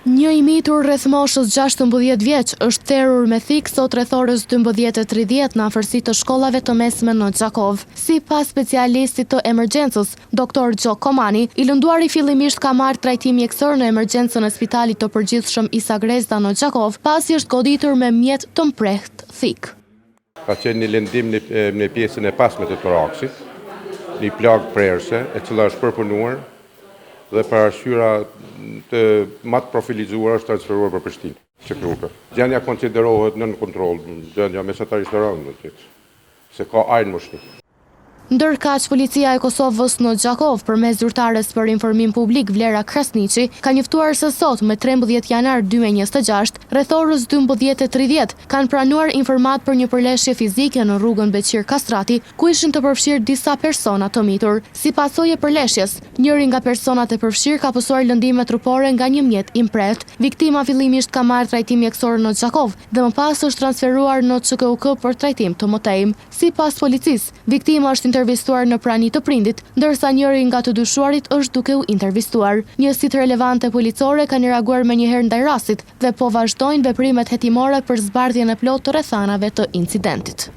Një i mitur rreth moshës 16 vjeç është therur me thikë sot rreth orës 12:30 në afërsi të shkollave të mesme në Gjakovë. Sipas specialistit të emergjencës, Doktor Gjok Komani, i lënduari fillimisht ka marrë trajtim mjekësor në emergjencën e Spitalit të Përgjithshëm Isa Grezda në Gjakovë, pasi është goditur me mjet të mprehtë thikë. Ka qenë një lëndim në pjesën e pasme të toraksit, një plagë prerëse, e cila është përpunuar dhe për arsyera të më të profilizuara është transferuar për Prishtinë, QKUK. Gjendja konsiderohet nën kontroll, gjendja mesatarisht e rëndë, se ka ajër në mushkëri. Ndërkaq, Policia e Kosovës në Gjakovë, përmes zyrtares për informim publik, Vlera Krasniqi, ka njoftuar se sot, me 13 janar 2026, rreth orës 12:30, kanë pranuar informatë për një përleshje fizike në rrugën Beqir Kastrati, ku ishin të përfshirë disa persona të mitur. Si pasojë e përleshjes, njëri nga personat e përfshirë ka pësuar lëndime trupore nga një mjet i mprehtë. Viktima fillimisht ka marrë trajtim mjekësor në Gjakovë dhe më pas është transferuar në QKUK për trajtim të mëtejmë. Sipas policisë, viktima është intervistuar në prani të prindit, ndërsa njëri nga të dyshuarit është duke u intervistuar. Njësitë relevante policore kanë reaguar menjëherë ndaj rastit dhe po vazhdojnë veprimet hetimore për zbardhjen e plotë të rrethanave të incidentit.